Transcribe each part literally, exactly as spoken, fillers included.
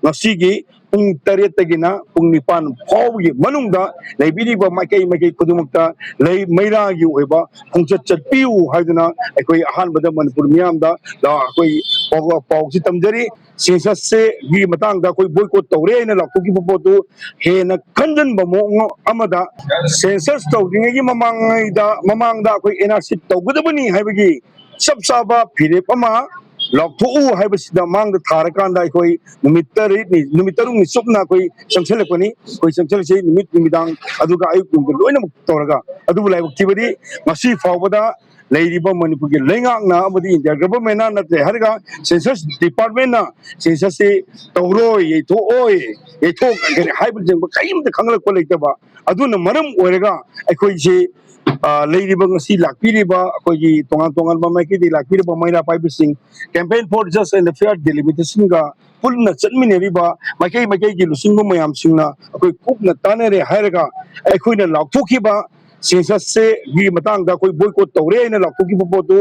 ꯉꯁꯤꯒꯤ ꯄꯨꯡ ꯇꯔꯦꯠꯇꯒꯤꯅ ꯄꯨꯡ ꯅꯤꯄꯥꯟ ꯐꯥꯎꯕꯒꯤ ꯃꯅꯨꯡꯗ ꯂꯩꯕꯤꯔꯤꯕ ꯃꯥꯏꯀꯩ ꯃꯥꯏꯀꯩ ꯈꯨꯗꯤꯡꯃꯛꯇ ꯂꯩ, ꯃꯩꯔꯥꯒꯤ ꯑꯣꯏꯕ ꯈꯣꯡꯆꯠ ꯆꯠꯄꯤꯌꯨ ꯍꯥꯏꯗꯨꯅ ꯑꯩꯈꯣꯏ ꯑꯍꯥꯟꯕꯗ ꯃꯅꯤꯄꯨꯔ ꯃꯤꯌꯥꯝꯗ ꯂ-, ꯑꯩꯈꯣꯏ ꯄꯥꯎ-, ꯄꯥꯎꯁꯤ ꯇꯝꯖꯔꯤ꯫ ꯁꯦꯟꯁꯁꯁꯤꯒꯤ ꯃꯇꯥꯡꯗ ꯑꯩꯈꯣꯏ ꯕꯣꯏꯀꯣꯠ ꯇꯧꯔꯦ ꯍꯥꯏꯅ ꯂꯥꯎꯊꯣꯛꯈꯤꯕ ꯄꯣꯠꯇꯨ ꯍꯦꯟꯅ ꯈꯟꯖꯟꯕ ꯃꯑꯣꯡ ꯑꯃꯗ ꯁꯦꯟꯁꯁ ꯇꯧꯗ꯭ꯔꯤꯉꯩꯒꯤ ꯃꯃꯥꯡꯉꯩꯗ, ꯃꯃꯥꯡꯗ ꯑꯩꯈꯣꯏ ꯑꯦꯟ ꯑꯥꯔ ꯁꯤ ꯇꯧꯒꯗꯕꯅꯤ ꯍꯥꯏꯕꯒꯤ ꯆꯞ ꯆꯥꯕ ꯐꯤꯔꯦꯞ ꯑꯃ ꯂꯥꯎꯊꯣꯛꯎ ꯍꯥꯏꯕꯁꯤꯗ ꯃꯥꯡꯗ ꯊꯥꯔꯀꯥꯟꯗ ꯑꯩꯈꯣꯏ ꯅꯨꯃꯤꯠ ꯇꯔꯦꯠꯅꯤ, ꯅꯨꯃꯤꯠ ꯇꯔꯨꯛꯅꯤ ꯆꯨꯞꯅ ꯑꯩꯈꯣꯏ ꯆꯪꯁꯤꯜꯂꯛꯄꯅꯤ꯫ ꯑꯩꯈꯣꯏ ꯆꯪꯁꯤꯜꯂꯤꯁꯤ ꯅꯨꯃꯤꯠ, ꯅꯨꯃꯤꯗꯥꯡ, ꯑꯗꯨꯒ ꯑꯌꯨꯛ ꯅꯨꯡꯊꯤꯜ ꯂꯣꯏꯅꯃꯛ ꯇꯧꯔꯒ꯫ ꯑꯗꯨꯕꯨ ꯂꯥꯏꯕꯛ ꯊꯤꯕꯗꯤ ꯉꯁꯤ ꯐꯥꯎꯕꯗ ꯂꯩꯔꯤꯕ ꯃꯅꯤꯄꯨꯔꯒꯤ ꯂꯩꯉꯥꯛꯅ ꯑꯃꯗꯤ ꯏꯟꯗꯤꯌꯥ ꯒꯚꯔꯟꯃꯦꯟꯅ ꯅꯠꯇ꯭ꯔꯦ ꯍꯥꯏꯔꯒ ꯁꯦꯟꯁꯁ ꯗꯤꯄꯥꯔꯠꯃꯦꯟꯅ ꯁꯦꯟꯁꯁꯁꯤ ꯇꯧꯔꯣꯏ, ꯌꯩꯊꯣꯛꯑꯣꯏ, ꯌꯩꯊꯣꯛꯀꯅꯤ ꯍꯥꯏꯕꯅꯆꯤꯡꯕ ꯀꯔꯤꯝꯇ ꯈꯪꯂꯛꯄ ꯂꯩꯇꯕ꯫ ꯑꯗꯨꯅ ꯃꯔꯝ ꯑꯣꯏꯔꯒ ꯑꯩꯈꯣꯏꯁꯤ, ꯑ, ꯂꯩꯔꯤꯕ ꯉꯁꯤ ꯂꯥꯛꯄꯤꯔꯤꯕ ꯑꯩꯈꯣꯏꯒꯤ ꯇꯣꯉꯥꯟ ꯇꯣꯉꯥꯟꯕ ꯃꯥꯏꯀꯩꯗꯒꯤ ꯂꯥꯛꯄꯤꯔꯤꯕ ꯃꯩꯔꯥ ꯄꯥꯏꯕꯁꯤꯡ, Campaign for Just and Fair Delimitation-ꯒ ꯄꯨꯟꯅ ꯆꯠꯃꯤꯟꯅꯔꯤꯕ ꯃꯥꯏꯀꯩ ꯃꯥꯏꯀꯩꯒꯤ ꯂꯨꯆꯤꯡꯕ ꯃꯌꯥꯝꯁꯤꯡꯅ ꯑꯩꯈꯣꯏ ꯀꯨꯞꯅ ꯇꯥꯟꯅꯔꯦ ꯍꯥꯏꯔꯒ ꯑꯩꯈꯣꯏꯅ ꯂꯥꯎꯊꯣꯛꯈꯤꯕ ꯁꯦꯟꯁꯁꯁꯤꯒꯤ ꯃꯇꯥꯡꯗ ꯑꯩꯈꯣꯏ ꯕꯣꯏꯀꯣꯠ ꯇꯧꯔꯦ ꯍꯥꯏꯅ ꯂꯥꯎꯊꯣꯛꯈꯤꯕ ꯄꯣꯠꯇꯨ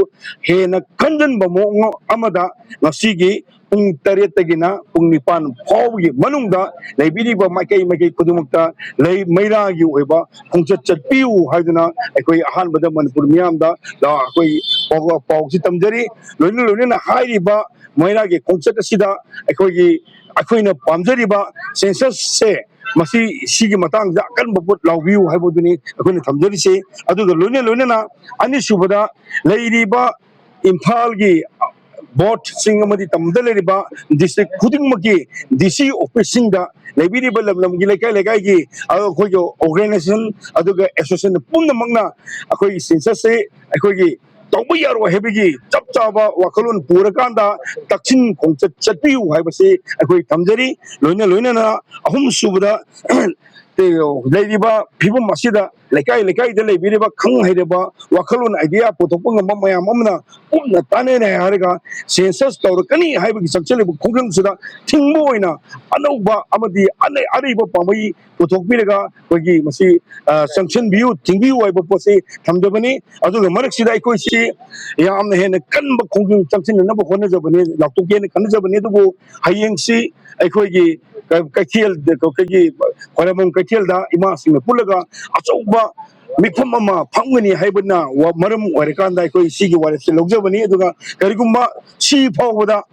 ꯍꯦꯟꯅ ꯈꯟꯖꯟꯕ ꯃꯑꯣꯡ ꯑꯃꯗ ꯉꯁꯤꯒꯤ ꯄꯨꯡ ꯇꯔꯦꯠꯇꯒꯤꯅ ꯄꯨꯡ ꯅꯤꯄꯥꯟ ꯐꯥꯎꯕꯒꯤ ꯃꯅꯨꯡꯗ ꯂꯩꯕꯤꯔꯤꯕ ꯃꯥꯏꯀꯩ ꯃꯥꯏꯀꯩ ꯈꯨꯗꯤꯡꯃꯛꯇ ꯂꯩ, ꯃꯩꯔꯥꯒꯤ ꯑꯣꯏꯕ ꯈꯣꯡꯆꯠ ꯆꯠꯄꯤꯌꯨ ꯍꯥꯏꯗꯨꯅ ꯑꯩꯈꯣꯏ ꯑꯍꯥꯟꯕꯗ ꯃꯅꯤꯄꯨꯔ ꯃꯤꯌꯥꯝꯗ ꯂ-, ꯑꯩꯈꯣꯏ ꯄꯥꯎ-, ꯄꯥꯎꯁꯤ ꯇꯝꯖꯔꯤ꯫ ꯂꯣꯏꯅ ꯂꯣꯏꯅꯅ ꯍꯥꯏꯔꯤꯕ ꯃꯩꯔꯥꯒꯤ ꯈꯣꯡꯆꯠ ꯑꯁꯤꯗ ꯑꯩꯈꯣꯏꯒꯤ, ꯑꯩꯈꯣꯏꯅ ꯄꯥꯝꯖꯔꯤꯕ ꯁꯦꯟꯁꯁꯁꯦ ꯃꯁꯤ, ꯁꯤꯒꯤ ꯃꯇꯥꯡꯗ ꯑꯀꯟꯕ ꯄꯣꯠ ꯂꯥꯎꯕꯤꯌꯨ ꯍꯥꯏꯕꯗꯨꯅꯤ ꯑꯩꯈꯣꯏꯅ ꯊꯝꯖꯔꯤꯁꯦ꯫ ꯑꯗꯨꯒ ꯂꯣꯏꯅ ꯂꯣꯏꯅꯅ ꯑꯅꯤꯁꯨꯕꯗ ꯂꯩꯔꯤꯕ ꯏꯝꯐꯥꯜꯒꯤ ꯕꯣꯔꯗꯁꯤꯡ ꯑꯃꯗꯤ ꯇꯝꯗ ꯂꯩꯔꯤꯕ ꯗꯤꯁꯇ꯭ꯔꯤꯛ ꯈꯨꯗꯤꯡꯃꯛꯀꯤ ꯗꯤ ꯁꯤ ꯑꯣꯐꯤꯁꯁꯤꯡꯗ ꯂꯩꯕꯤꯔꯤꯕ ꯂꯝ ꯂꯝꯒꯤ ꯂꯩꯀꯥꯏ ꯂꯩꯀꯥꯏꯒꯤ ꯑꯩꯈꯣꯏꯒꯤ ꯑꯣꯔꯒꯅꯥꯏꯖꯦꯁꯟ, ꯑꯗꯨꯒ ꯑꯦꯁꯣꯁꯤꯌꯦꯁꯟ ꯄꯨꯝꯅꯃꯛꯅ ꯑꯩꯈꯣꯏꯒꯤ ꯁꯦꯟꯁꯁꯁꯤ ꯑꯩꯈꯣꯏꯒꯤ ꯇꯧꯕ ꯌꯥꯔꯣꯏ ꯍꯥꯏꯕꯒꯤ ꯆꯞ ꯆꯥꯕ ꯋꯥꯈꯜꯂꯣꯟ ꯄꯨꯔꯀꯥꯟꯗ ꯇꯛꯁꯤꯟ ꯈꯣꯡꯆꯠ ꯆꯠꯄꯤꯌꯨ ꯍꯥꯏꯕꯁꯤ ꯑꯩꯈꯣꯏ ꯊꯝꯖꯔꯤ꯫ ꯂꯣꯏꯅ ꯂꯣꯏꯅꯅ ꯑꯍꯨꯝ ꯁꯨꯕꯗ ꯂꯩꯔꯤꯕ ꯐꯤꯕꯝ ꯑꯁꯤꯗ ꯂꯩꯀꯥꯏ ꯂꯩꯀꯥꯏꯗ ꯂꯩꯕꯤꯔꯤꯕ ꯈꯪ ꯍꯩꯔꯕ, ꯋꯥꯈꯜꯂꯣꯟ, ꯑꯥꯏꯗꯤꯌꯥ ꯄꯨꯊꯣꯛꯄ ꯉꯝꯕ ꯃꯌꯥꯝ ꯑꯃꯅ ꯄꯨꯟꯅ ꯇꯥꯟꯅꯔꯦ ꯍꯥꯏꯔꯒ ꯁꯦꯟꯁꯁ ꯇꯧꯔꯛꯀꯅꯤ ꯍꯥꯏꯕꯒꯤ ꯆꯪꯁꯤꯜꯂꯤꯕ ꯈꯣꯡꯖꯪꯁꯤꯗ ꯊꯤꯡꯕ ꯑꯣꯏꯅ ꯑꯅꯧꯕ ꯑꯃꯗꯤ ꯑꯅ-, ꯑꯔꯤꯕ ꯄꯥꯝꯕꯩ ꯄꯨꯊꯣꯛꯄꯤꯔꯒ ꯑꯩꯈꯣꯏꯒꯤ ꯃꯁꯤ, ꯑ, ꯆꯪꯁꯤꯟꯕꯤꯌꯨ, ꯊꯤꯡꯕꯤꯌꯨ ꯍꯥꯏꯕ ꯄꯣꯠꯁꯤ ꯊꯝꯖꯕꯅꯤ꯫ ꯑꯗꯨꯒ ꯃꯔꯛꯁꯤꯗ ꯑꯩꯈꯣꯏꯁꯤ ꯌꯥꯝꯅ ꯍꯦꯟꯅ ꯀꯟꯕ ꯈꯣꯡꯖꯪ ꯆꯪꯁꯤꯟꯅꯅꯕ ꯍꯣꯠꯅꯖꯕꯅꯤ, ꯂꯥꯎꯊꯣꯛꯀꯦꯅ ꯈꯟꯅꯖꯕꯅꯤ꯫ ꯑꯗꯨꯕꯨ ꯍꯌꯦꯡꯁꯤ ꯑꯩꯈꯣꯏꯒꯤ ꯀ-, ꯀꯩꯊꯦꯜꯗ, ꯑꯩꯈꯣꯏꯒꯤ ꯈ꯭ꯋꯥꯏꯔꯝꯕꯟ ꯀꯩꯊꯦꯜꯗ ꯏꯃꯥꯁꯤꯡꯅ ꯄꯨꯜꯂꯒ ꯑꯆꯧꯕ ꯃꯤꯐꯝ ꯑꯃ ꯐꯝꯒꯅꯤ ꯍꯥꯏꯕꯅ ꯋꯥ-, ꯃꯔꯝ ꯑꯣꯏꯔꯀꯥꯟꯗ ꯑꯩꯈꯣꯏ ꯁꯤꯒꯤ ꯋꯥꯔꯦꯞꯁꯦ ꯂꯧꯖꯕꯅꯤ꯫ ꯑꯗꯨꯒ ꯀꯔꯤꯒꯨꯝꯕ ꯁꯤ ꯐꯥꯎꯕꯗ,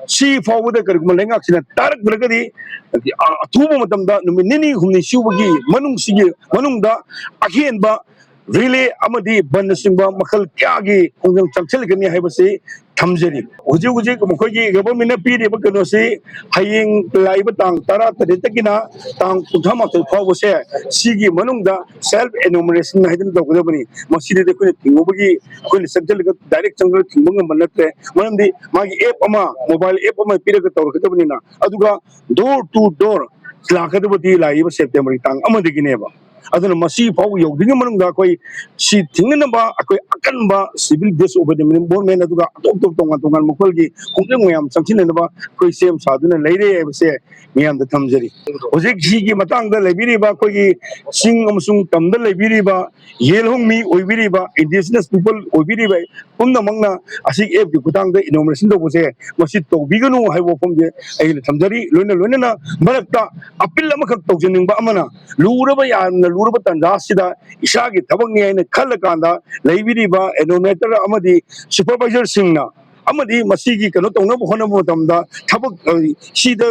ꯁꯤ ꯐꯥꯎꯕꯗ ꯀꯔꯤꯒꯨꯝꯕ ꯂꯩꯉꯥꯛꯁꯤꯅ ꯇꯥꯔꯛꯇ꯭ꯔꯒꯗꯤ, ꯑ-, ꯑꯊꯨꯕ ꯃꯇꯝꯗ ꯅꯨꯃꯤꯠ ꯅꯤꯅꯤ ꯍꯨꯝꯅꯤ ꯁꯨꯕꯒꯤ ꯃꯅꯨꯡꯁꯤꯒꯤ ꯃꯅꯨꯡꯗ ꯑꯍꯦꯟꯕ ꯔꯤꯂꯦ ꯑꯃꯗꯤ ꯕꯟꯅꯆꯤꯡꯕ ꯃꯈꯜ ꯀꯌꯥꯒꯤ ꯈꯣꯡꯖꯪ ꯆꯪꯁꯤꯜꯂꯛꯀꯅꯤ ꯍꯥꯏꯕꯁꯤ ꯊꯝꯖꯔꯤ꯫ ꯍꯧꯖꯤꯛ ꯍꯧꯖꯤꯛ ꯃꯈꯣꯏꯒꯤ ꯒꯚꯔꯟꯃꯦꯟꯠꯅ ꯄꯤꯔꯤꯕ ꯀꯩꯅꯣꯁꯤ ꯍꯌꯦꯡ ꯂꯥꯛꯏꯕ ꯇꯥꯡ ꯇꯔꯥ ꯇꯔꯦꯠꯇꯒꯤꯅ ꯇꯥꯡ ꯀꯨꯟꯊ꯭ꯔꯥ ꯃꯥꯊꯣꯏ ꯐꯥꯎꯕꯁꯦ ꯁꯤꯒꯤ ꯃꯅꯨꯡꯗ ꯁꯦꯜꯐ ꯑꯦꯅꯨꯃꯔꯦꯁꯟ ꯍꯥꯏꯗꯅ ꯇꯧꯒꯗꯕꯅꯤ꯫ ꯃꯁꯤꯗꯗꯤ ꯑꯩꯈꯣꯏꯅ ꯊꯤꯡꯉꯨꯕꯒꯤ, ꯑꯩꯈꯣꯏꯅ ꯆꯪꯁꯤꯜꯂꯒ ꯗꯥꯏꯔꯦꯛ ꯆꯪꯁꯤꯜꯂꯒ ꯊꯤꯡꯕ ꯉꯝꯕ ꯅꯠꯇ꯭ꯔꯦ꯫ ꯃꯔꯝꯗꯤ ꯃꯥꯒꯤ ꯑꯦꯞ ꯑꯃ, ꯃꯣꯕꯥꯏꯜ ꯑꯦꯞ ꯑꯃ ꯄꯤꯔꯒ ꯇꯧꯔꯛꯀꯗꯕꯅꯤꯅ, ꯑꯗꯨꯒ ꯗꯣꯔ ꯇꯨ ꯗꯣꯔ ꯂꯥꯛꯀꯗꯕꯗꯤ ꯂꯥꯛꯏꯕ ꯁꯦꯞꯇꯦꯝꯕꯔꯒꯤ ꯇꯥꯡ ꯑꯃꯗꯒꯤꯅꯦꯕ꯫ ꯑꯗꯨꯅ ꯃꯁꯤ ꯐꯥꯎꯕ ꯌꯧꯗ꯭ꯔꯤꯉꯩ ꯃꯅꯨꯡꯗ ꯑꯩꯈꯣꯏ ꯁꯤ ꯊꯤꯡꯅꯅꯕ ꯑꯩꯈꯣꯏ ꯑꯀꯟꯕ ꯁꯤꯚꯤꯜ ꯗꯤꯁꯑꯣꯔꯒꯅꯥꯏꯖꯦꯁꯟ, ꯑꯗꯨꯒ ꯑꯇꯣꯞ ꯑꯇꯣꯞ ꯇꯣꯉꯥꯟ ꯇꯣꯉꯥꯟꯕ ꯃꯈꯜꯒꯤ ꯈꯣꯡꯖꯪ ꯃꯌꯥꯝ ꯆꯪꯁꯤꯟꯅꯅꯕ ꯑꯩꯈꯣꯏ ꯁꯦꯝ ꯁꯥꯗꯨꯅ ꯂꯩꯔꯦ ꯍꯥꯏꯕꯁꯦ ꯃꯤꯌꯥꯝꯗ ꯊꯝꯖꯔꯤ꯫ ꯍꯧꯖꯤꯛ ꯁꯤꯒꯤ ꯃꯇꯥꯡꯗ ꯂꯩꯕꯤꯔꯤꯕ ꯑꯩꯈꯣꯏꯒꯤ ꯆꯤꯡ ꯑꯃꯁꯨꯡ ꯇꯝꯗ ꯂꯩꯕꯤꯔꯤꯕ ꯌꯦꯜꯍꯧꯃꯤ ꯑꯣꯏꯕꯤꯔꯤꯕ, ꯏꯟꯗꯤꯖꯤꯅꯁ ꯄꯤꯄꯜ ꯑꯣꯏꯕꯤꯔꯤꯕ ꯄꯨꯝꯅꯃꯛꯅ ꯑꯁꯤꯒꯤ ꯑꯦꯞꯀꯤ ꯈꯨꯠꯊꯥꯡꯗ ꯏꯅꯣꯒ꯭ꯔꯦꯁꯟ ꯇꯧꯕꯁꯦ ꯃꯁꯤ ꯇꯧꯕꯤꯒꯅꯨ ꯍꯥꯏꯕ ꯋꯥꯐꯝꯁꯦ ꯑꯩꯅ ꯊꯝꯖꯔꯤ꯫ ꯂꯣꯏꯅ ꯂꯣꯏꯅꯅ ꯃꯔꯛꯇ ꯑꯄꯤꯜ ꯑꯃꯈꯛ ꯇꯧꯖꯅꯤꯡꯕ ꯑꯃꯅ, ꯂꯨꯔꯕ, ꯌꯥꯝꯅ ꯂꯨꯔꯕ ꯇꯥꯟꯖꯥ ꯑꯁꯤꯗ ꯏꯁꯥꯒꯤ ꯊꯕꯛꯅꯤ ꯍꯥꯏꯅ ꯈꯜꯂꯀꯥꯟꯗ ꯂꯩꯕꯤꯔꯤꯕ ꯑꯦꯅꯣꯃꯦꯇꯔ ꯑꯃꯗꯤ ꯁꯨꯄꯔꯚꯥꯏꯖꯔꯁꯤꯡꯅ ꯑꯃꯗꯤ ꯃꯁꯤꯒꯤ ꯀꯩꯅꯣ ꯇꯧꯅꯕ ꯍꯣꯠꯅꯕ ꯃꯇꯝꯗ ꯊꯕꯛ, ꯑ, ꯁꯤꯗ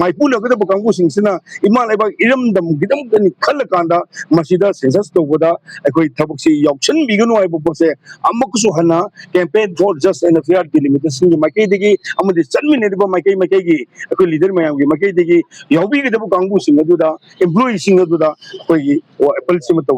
ꯃꯥꯏꯄꯨꯅꯒꯗꯕ ꯀꯥꯡꯕꯨꯁꯤꯡꯁꯤꯅ ꯏꯃꯥ ꯂꯩꯕꯥꯛ ꯏꯔꯝꯗꯝꯒꯤꯗꯃꯛꯇꯅꯤ ꯈꯜꯂꯀꯥꯟꯗ ꯃꯁꯤꯗ ꯁꯦꯟꯁꯁ ꯇꯧꯕꯗ ꯑꯩꯈꯣꯏ ꯊꯕꯛꯁꯤ ꯌꯥꯎꯁꯟꯕꯤꯒꯅꯨ ꯍꯥꯏꯕ ꯄꯣꯠꯁꯦ ꯑꯃꯨꯛꯀꯁꯨ ꯍꯟꯅ Campaign for Just and Fair Delimitation ꯒꯤ ꯃꯥꯏꯀꯩꯗꯒꯤ ꯑꯃꯗꯤ ꯆꯠꯃꯤꯟꯅꯔꯤꯕ ꯃꯥꯏꯀꯩ ꯃꯥꯏꯀꯩꯒꯤ ꯑꯩꯈꯣꯏ ꯂꯤꯗꯔ ꯃꯌꯥꯝꯒꯤ ꯃꯥꯏꯀꯩꯗꯒꯤ ꯌꯥꯎꯕꯤꯒꯗꯕ ꯀꯥꯡꯕꯨꯁꯤꯡ ꯑꯗꯨꯗ, ꯏꯝꯄ꯭ꯂꯣꯌꯤꯁꯤꯡ ꯑꯗꯨꯗ ꯑꯩꯈꯣꯏꯒꯤ ꯑꯦꯄꯤꯜꯁꯤꯃ ꯇꯧꯖꯩ꯫